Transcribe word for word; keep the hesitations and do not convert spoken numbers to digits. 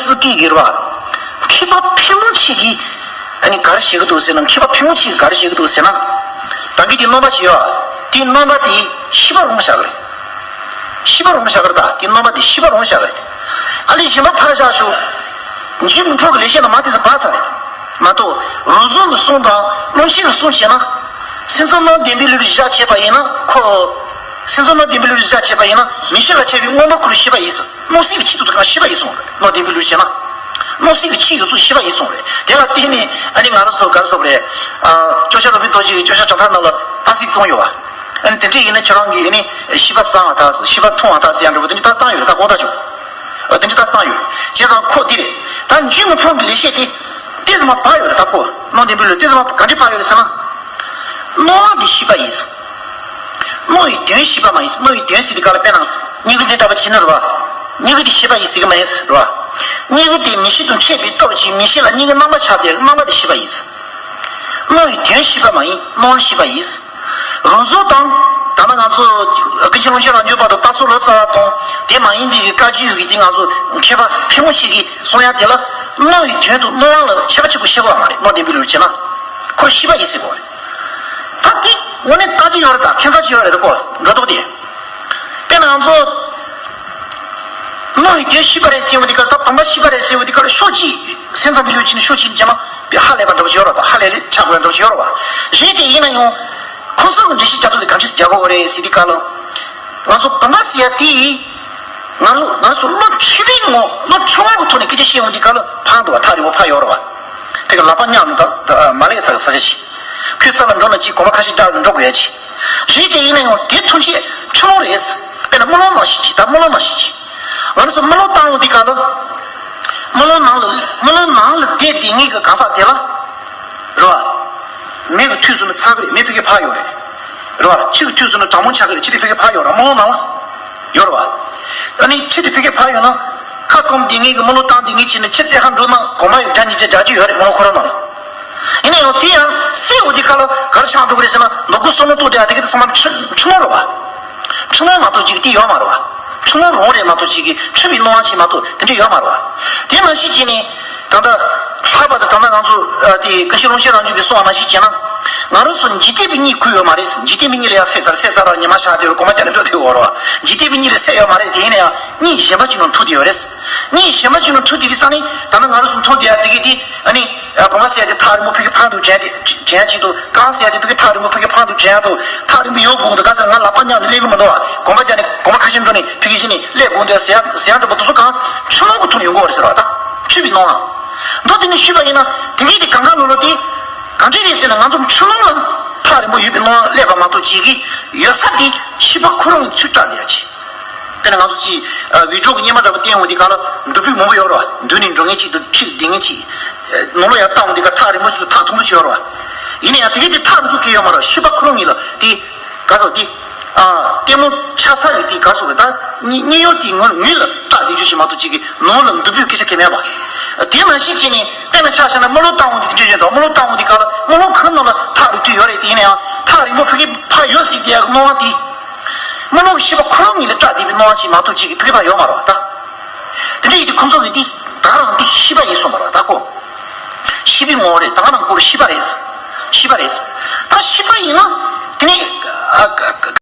ཙི་ཀི་གིར་བ། མཁས་པ་ཕལ་མོ་ཆེ་གིས་ཨ་ནི་ག་རེ་བྱེད་ཀྱི་འདུག་ཟེར་ན། མཁས་པ་ཕལ་མོ་ཆེ་གིས་ག་རེ་བྱེད་ཀྱི་འདུག་ཟེར་ན། ད་གིན་དེ་རྣམ་པ་ཅིག་ཡོད། དེ་རྣམ་པ་དེ་ཤེས་པ་རང་བཞག་རེད། ཤེས་པ་རང་བཞག་རེད། ད་དེ་རྣམ་པ་དེ་ཤེས་པ་རང་བཞག་རེད། ཨ་ལས་གཞན་པ་ཕར་བཞག་ཤོག། འཇུ་མི་ཕོད་ཀྱི་ལེགས་བཤད་ནང་མ་དེ་ཚོ་བབས་ཚར་རེད། མ་གཏོགས་རང་བཟོ་གི་གསུང་དང་བློ་འཆལ་གྱི་གསུང་བྱས་ན། སེམས་ཙམ་སྣང་བདེན་པའི་ལུགས་བཞག་བྱས་པ་ཡིན་ན་ཁོ། སེམས་ཙམ་སྣང་བདེན་པའི་ལུགས་བཞག་བྱས་པ་ཡིན་ན་མིག་ཤེས་ལ་ཁྱབ་པའི་མངོན་པ་ཁོ་རང་ཤེས་པ་ཡིན་ཟེར། སྣང་སྲིད་ཀྱི་ཆེད་དུ་ཚུལ་ཁྲིམས་ཤེས་པ་ཡིན་གསུངས་རེད། སྣང་བདེན་པའི་ལུགས་བྱས་ན། སྣང་སྲིད་ཀྱི་ཆེད་དུ་ཚུལ་ཤེས་པ་ཡིན་གསུངས་རེད། དེ་ལ་བརྟེན་ནས་ཨ་ནི་ང་རང་ཚོ་ག་རེ་ཟེར་དགོས་རེད། ཨ། ཅོག་བཞག་ལོ་པཎ་རྡོ་རྗེ་གི་ཅོག་བཞག་གྲགས་ཐར་ནང་ལ་ཕར་ཚིག་གཏོང་ཡོད་བ། ཨ་ནི་དེ་འདྲ་ཡིན་ན་ཁྱོད་རང་གིས་ཨ་ནི་ཤེས་པ་གསང་བ་དག་ཟེར། ཤེས་པ་མཐོང་བ་དག་ཟེར་ཡང་འདྲ་པོ་དེ་འདྲ་ད་བཏང་ཡོད་རེད། ད་གོ་ད་ཆོག། ཨ། དེ་འདྲ་ད་བཏང་ཡོད་རེད། བྱས་ཙང་ཁོ་དེ་རེད། ད་འཇུ་མི་ཕོད་ཀྱི་ལེགས་བཤད་དེ་ཏོག་ཙམ་མ་བབས་ཡོད་རེད། ད་ཁོ་སྣང་བདེན་པའི་ལུགས་ཏོག་ཙམ་མ་ག་འདྲ་བབས་ཡོད་རེད་ཟེར་ན། སྣང་བ་འདི་ཤེས་པ་ཡིན། སྣང་བའི་དོན་ཤེས་པ་མ་ཡིན། སྣང་བའི་དོན་ཟེར་དུས་སྐབས་ལ་དཔེར་ན་མྱུ་གུ་འདི་ལྟ་བུ་བྱས་ན་རེད་བ། མྱུ་གུ་འདི་ཤེས་པ་ཡིན་ཟེར་གྱི་མ་ཡིན་རེད་བ། མྱུ་གུ་དེ་མིག་ཤེས་དང་འཕྲད་པའི་སྟོབས་ཀྱིས་མིག་ཤེས་ལ་མྱུ་གུའི་རྣམ་པ་ཆགས་ཏེ་རྣམ་པ་དེ་ཤེས་པ་ཡིན། སྣང་བའི་དོན་ཤེས་པ་མ་ཡིན། སྣང་བ་ཤེས་པ་ཡིན། རང་བཟོ་དང་། ད་ནི་ང་ཚོ་ཀུན་མཁྱེན་ཀློང་ཆེན་རང་བྱུང་བར་དུ་རྟགས་ཚུལ་ལོ་ཙཱ་བ་དང་དེ་མ་ཡིན་པའི་བཀའ་བརྒྱུད་ཀྱི་དེ་ང་ཚོ་མཁས་པ་ཕལ་མོ་ཆེ་གིས་གསུང་ཡ་དེ་ལ་སྣང་བའི་དོན་དང་སྣང་བ་ལ་ཁྱད་པར་ཆེན་པོ་ཤེས་དགོས་པ་མ་རེད། སྣང་བདེན་པའི་ལུགས་བྱས་ན་ཁོ་ཤེས་པ་ཡིན་ཟེར་དགོས་པ་རེད། ད་དེ་དངོས་གནས་བཀའ་བརྒྱུད་ཡོད་རེད། ད་ཁྱད་མཚར་ཅིག་ཡོད་རེད། ད་ཁོ་འགྲོ་ལྡོག་དེ། དཔེར་ན་ང་ཚོ་སྣང་བའི་དོན་ཤེས་པ་རེད་ཟེར་བ་དེ་ག་ད་བུམ་པ་ཤེས་པ་རེད་ཟེར་བ་དེ་ག་ལ་ཤོག་གཅིག་སེམས་ཙམ་པའི་ལུགས་བྱས་ན་ཤོག་གཅིག་བྱས་ན་དཔེ་ཧ་ལས་པ་འདྲ་པོ་ཅིག་ཡོད་རེད། ད་ཧ་ལས་རེད་ཆགས་དགོས་འདྲ་པོ་ཅིག་ཡོད་རེད་བ། རེད་དེ་ཡིན་ན་ཡང་ཁོང་ཚོ་གི་འགྲེལ་བཤད་རྒྱག་ཐུབ་དེ་གང་འདྲས་སེ་རྒྱག་དགོས་རེད་ཟེར་དུས་སྐབས་ལ། ང་ཚོ་བུམ་པ་ཟེར་ཡ་དེ་ང་ཚོ་ང་ཚོ་བློ་འཆི་བའི་ངོ་བློ་འཆི་བ་གི་ཐོག་ནས་སྐད་ཆ་བཤད་ཡོང་དུས་སྐབས་ལ་ཕར་འདུག་བ། ཐག་རིང་པོ་ཕར་ཡོད་རེད་བ། དེ་ག་ལག་པ་མཉམ་དུ་མ་ལེགས་ས་གི་ས་ཆ་ཞིག་ཁོའི་རྩ་ལ་འགྲོ་ན་ཅིག་གོམ་པ་ཁ་ཤས་བརྒྱབ་ནས་འགྲོ་དགོས་ཡ་ཅིག་རེད་དེ་ཡིན་ན་ཡང་དེ་ཐམས་ཅད་འཁྲུལ་སྣང་རེད། དཔེར་ན་རྨི་ལམ་ནང་བཞིན་ཅིག་ད་རྨི་ལམ་ནང་བཞིན་ཅིག་ང་ཚོ་རྨི་ལམ་བཏང་ཡོང་དུས་སྐབས་ལ། རྨི་ལམ་ནང་ལ་རྨི་ལམ་ནང་ལ་བསྡད་བསྡད་མཁན་གྱི་གང་ཟག་དེ་ལ། རེད་བ། མིག་གིས་ཐོས་སོང་ན་ཚ་གི་རེད། མིག་ཕ་གི་ཕར་ཡོད་རེད། རེད་བ། ལྕེ་གིས་ཐོས་སོང་ན་གྲང་མོ་ཆགས་ཀྱི་རེད། ལྕེ་དེ་ཕ་གི་ཕར་ཡོད་རེད། རྨི་ལམ་ནང་ལ་ཡོད་རེད་བ། ཨ་ནི་ལྕེ་དེ་ཕ་གི་ཕར་ཡོད་ན། ཁ་སྐོམ་བསྡད་མཁན་གྱི་རྨི་ལམ་བཏང་བསྡད་མཁན་བྱས་ན་ཕྱི་རྩལ་ཧ་འགྲོ་ན་གོམ་པ་ཡང་བརྒྱ་ཉིས་བརྒྱ་བརྒྱ་ཅིག་ཡོད་རེད། རྨི་ལམ་ཁོ་རང་ནང་ལ། ཡིན་ན་ཡང་དེ་ཡང་སད་འོང་དུས་སྐབས་ལ་ག་རེ་ཆགས་འགྲོ་གི་རེད་ཟེར་ན་ནོར་བུ་གསུམ་ལ་གཏོགས་དེ་ཨ་དེ་གི་དེ་ཚང་མ་འཁྲུལ་འཁྲུལ་སྣང་རེད་བ། འཁྲུལ་སྣང་མ་གཏོགས་ཅིག་དེ་ཡོད་མ་རེད་བ། འཁྲུལ་སྣང་རང་རེད་མ་གཏོགས་ཅིག་གི་འཁྲུལ་པའི་སྣང་བ་ཅིག་མ་གཏོགས་དེ་འདྲ་ཡོད་མ་རེད་བ། དེ་ནང་བཞིན་བྱས་ནས་ད་ལྟ་ལྷག་པར་དུ་ད་ལྟ་ང་ཚོ་ཨ་དེ་ཀུན་མཁྱེན་ཀློང་ཆེན་རང་བྱུང་གིས་གསུངས་པ་ནང་བཞིན་བྱས་ན། ང་རང་ཚོ་འཇིག་རྟེན་པའི་གཉིད་ཁུག་ཡོད་མ་རེད། འཇིག་རྟེན་པའི་གཉིད་ལ་ཡང་སད་ཚར་སད་ཚར་ར་ཉི་མ་ཤར་དེ་གོམ་པ་རྒྱག་ནས་འགྲོ་དེ་ཡོད་རེད་བ། འཇིག་རྟེན་པའི་གཉིད་ལ་སད་ཡོད་མ་རེད། དེ་ཡིན་ན་ཡང་གཉིད་གཞན་པ་ཅིག་ནང་ཐུག་དེ་ཡོད་རེད། གཉིད་གཞན་པ་ཅིག་ནང་ཐུག་དེ་གི་ས་ནས་ད་ལྟ་ང་རང་ཚོ་མཐོང་དེ་ཡ་དེ་གི་དེ་ཨ་ནི་ཨ་བུམ་པ་ཟེར་ཡ་དེ་ཐག་རིང་པོ་ཕ་གི་ཕར་འདུག་དྲན་དེ་དྲན་ཡ་ཅིག་འདུག་རྐང་ཟེར་ཡ་དེ་ཕ་གི་ཐག་རིང་པོ་ཕ་གི་ཕར་འདུག་དྲན་ཡ་འདུག་ཐག་རིང་པོ་ཡོང་དགོས་འདུག་ག་ཟེར་ང་ལག་པ་མཉམ་ནས་སླེབས་གི་མི་འདུག་བ། གོམ་པ་རྒྱག་ནས་གོམ་པ་ཁ་ཤས་འགྲོ་ནས་ཕ་གི་གཞི་ནས་སླེབས་དགོས་འདུག་ཟེར་ཡ་ཟེར་ཡ་འདྲ་པོ་དེ་ཚོ་གང་འཁྲུལ་སྣང་གི་ཐོག་ནས་ཡོང་གི་ཡོད་རེད་ཟེར་བ། ད་འཁྲུལ་པའི་སྣང་བ་མདོ་དེ་ནས་ཞུས་པ་ཡིན་ན་དེ་གི་དེ་གང་ག་ལོ་ལོ་དེ་གང་འདྲ་རེད་ཟེར་ན་ང་ཚོ་འཁྲུལ་སྣང་ལ་ཐག་རིང་པོ་ཡོད་པའི་སྣང་བ་སླེབས་པ་མ་གཏོགས་ཅིག་གི་ཡོད་ས་དེ་ཤེས་པ་ཁོ་རང་གི་ཚུལ་བཀྲ་འདི་ཡ་ཆེ། དཔེར་ན་ང་ཚོ་ཅིག་ཨ་བི་ཌི་ཡོ་གི་སྙན་མ་འདྲ་པོ་བསྟན་འོང་དུས་སྐབས་ལ་མདུད་པའི་མང་པོ་ཡོད་རེད་བ། མདུན་ནས་འགྲོ་མཁན་གཅིག་དང་འཁྲིས་བསྡད་མཁན་གཅིག་ནང་ལོགས་ཡར་བལྟ་འོང་དུས་སྐབས་ཐག་རིང་པོ་ཞིག་ཏུ་ཐག་ཐུང་ཐུང་ཅིག་ཡོད་རེད་བ། ཡིན་ན་ཡང་དེ་གའི་དེ་ཐག་རིང་པོ་གང་ཡང་ཡོད་མ་རེད། ཤེས་པ་ཁོ་རང་ཉིད་ལ་དེ་ག་ཟེར་དེ་ཨ་ལྟད་མོ་ཆགས་ས་ཡོད་དེ་ག་ཟེར་རེད། ད་སྙན་སྙན་གཡོ་དེ་ངོ་ངོས་ལ་བལྟ་བསྡད་རྒྱུ་ཞིག་མ་གཏོགས་ཅིག་གི་ནང་ལ་མདུད་པའི་སྐད་ཆ་གང་ཡང་མེད་པ། དེ་ནང་བཞིན་བྱས་ནས་དཔེར་ན་ཆ་བཞག་ན་རྨི་ལམ་བཏང་འོང་དུས་དེ་འདྲ་ཡོད་དོ། རྨི་ལམ་བཏང་འོང་དུས་སྐབས་ལ་རྨི་ལམ་ཁོ་རང་ནང་ལ་ཐག་རིང་ཐུང་ཡོད་རེད། དེ་ཡིན་ན་ཡང་ཐག་རིང་པོ་ཕ་གི་ཕར་ཡོད་ཟེར་དེ་ཡ་གི་སྣང་བ་དེ། རྨི་ལམ་གྱི་ཤེས་པ་ཁོ་རང་ཉིད་ལ་བཀྲ་བསྡད་པའི་སྣང་བ་ཅིག་མ་གཏོགས་ཅིག་གི་ཕ་གི་ཕར་ཡོད་མ་རེད་བ་ད། དེ་འདྲ་ཡིན་དུས་ཁོང་ཚོ་གིས་འདི་ད་ག་རང་འདི་ཤེས་པ་ཡིན་གསུངས་པ་རེད་བ་ད་ཁོ། ཤེས་པའི་ངོ་བོ་རེད། ད་ག་རང་ཁོ་རང་ཤེས་པ་རེད། ཤེས་པ་རེད། ད་ཤེས་པ་ཡིན་ན་དེ་ནི་ཨ།